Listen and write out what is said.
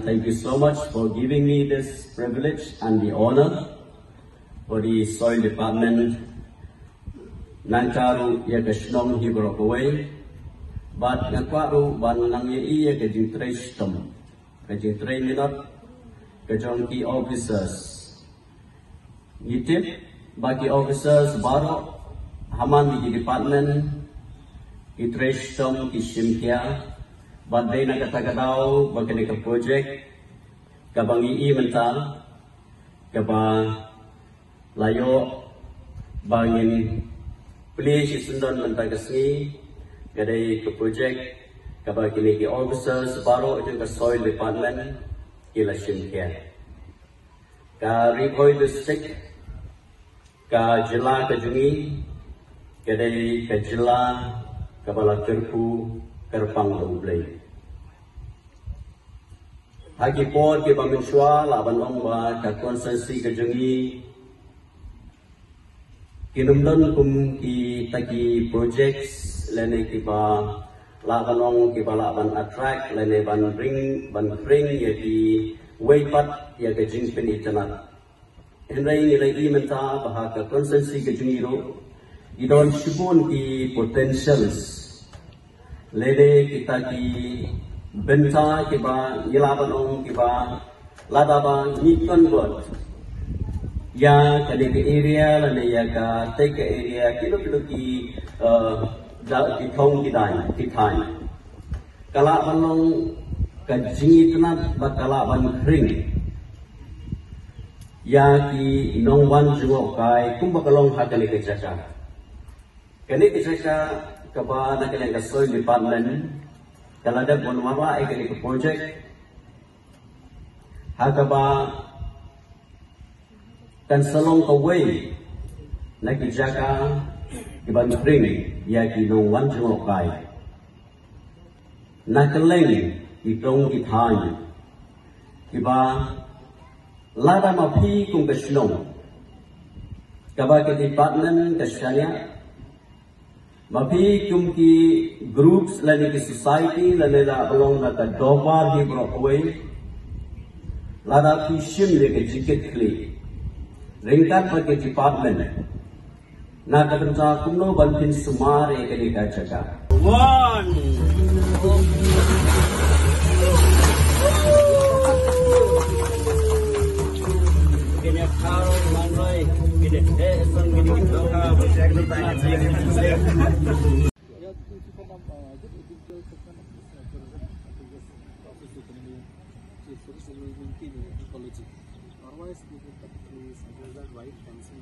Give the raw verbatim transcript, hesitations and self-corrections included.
Thank you so much for giving me this privilege and the honor for the soil department. Nangta ruh ïa ka shnong hi baroh kawei. Bad nga kwah ruh ban nang ïa i ïa ka jingtrei shitom, ka jingtrei minot ka jong ki officers. Ngi tip ba ki officers baroh ha man ki department ki trei shitom, ki shim khia. Bad dei na kata ka daw ba kane ka project kaba ngi i mynta, kaba la ïoh ba ngin plie shisyndon mynta ka sngi, ka dei ka project kaba kine ki officers baroh jong ka soil department ki la shim khia. Ka Ri Bhoi District, ka jylla ka jong ngi, ka dei ka jylla kaba la kyrkhu kyrpang da U Blei. Ha ki por kiba mynshuwa lah ban ong ba ka constituency ka jong ngi kin ym don kum kita ki projects lane kiba lah ban ong kiba lah ban attract lane ban bring, ban bring ïa kiwei pat ïa ka jingpynitynnad. Hynrei ngi la i mynta ba ha ka constituency ka jong ngi ruh ki don shibun ki potentials. Lane kita ki bynta kiba ngi lah ban ong kiba lada ba ngi convert ïa kane ka area lane ïa katei ka area, kino kino ki, eh, da ki thong ki daiñ ki thaiñ, ka lah ban long ka jingitynnad bad ka lah ban khring ïa ki nongwan jngohkai kumba ka long ha kane ka jaka. Kane ka jaka kaba na kane ka soil department ka la dep ban wanrah ïa kane ka project ha kaba kan sa long kawei na ki jaka kiban khring ïa ki nongwan jngohkai. Na kylleng ki thong ki thaiñ kiba lada ma phi kum ka shnong kaba ka department ka shaniah, ma phi kum ki groups lane ki society lane la ba long na ka dorbar hi baroh kawei, lada phi shim ïa ka jingkitkhlieh ryngkat bad ka department na ka bynta kumno ban pynsumar ïa kane ka jaka. One. Otherwise, we will practically suggest that right fencing.